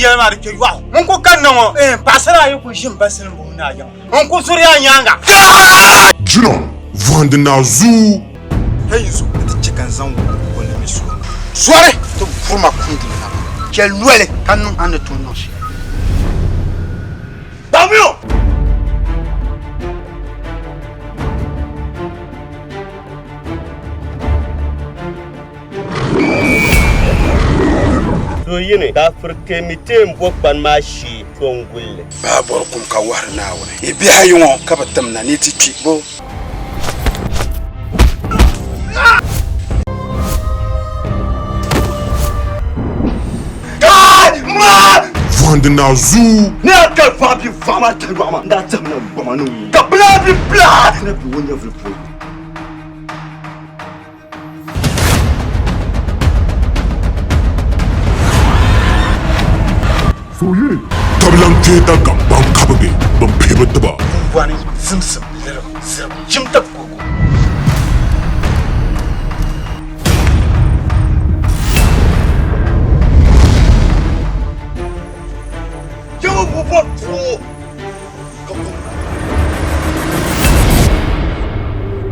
yɛli maa di kpe yɔɣu. N ku kanna ŋɔ, eh, paɣasara ayi ku ʒi m ba Silimbuni naa yiŋa. N ku zuri a nyaaŋa. Jina vɔhindi naa zuu. Hei n zo, di ti chɛ ka n zaŋ wulli mi suhu. Zɔri ti vuri ma kum duli naba. Chɛli noli ka niŋ a ni tooi niŋ shɛli. Baŋmi o! So yi ni kaafir kemi ti n bo kpani maa shee to n guli li. Baa bɔri kum ka wahiri Naawuni. Yi bihi ayi ŋɔ ka bɛ tim na ni yi ti kpi bo. Vɔhindi naa zuu. Ni a kali paɣa bi vaɣa maa tahi yɔɣu maa, n daa tɛhimi na goma ni ŋun ka bilaa bi bilaa ti na be o nyɛvili puuni. Tabilan kpee Dagbaŋ ban kabigi bin pihi bi tiba. Pumpɔni zimsim lirigu zirigu jim tab koko. Yawɛ bu bɔri tuo.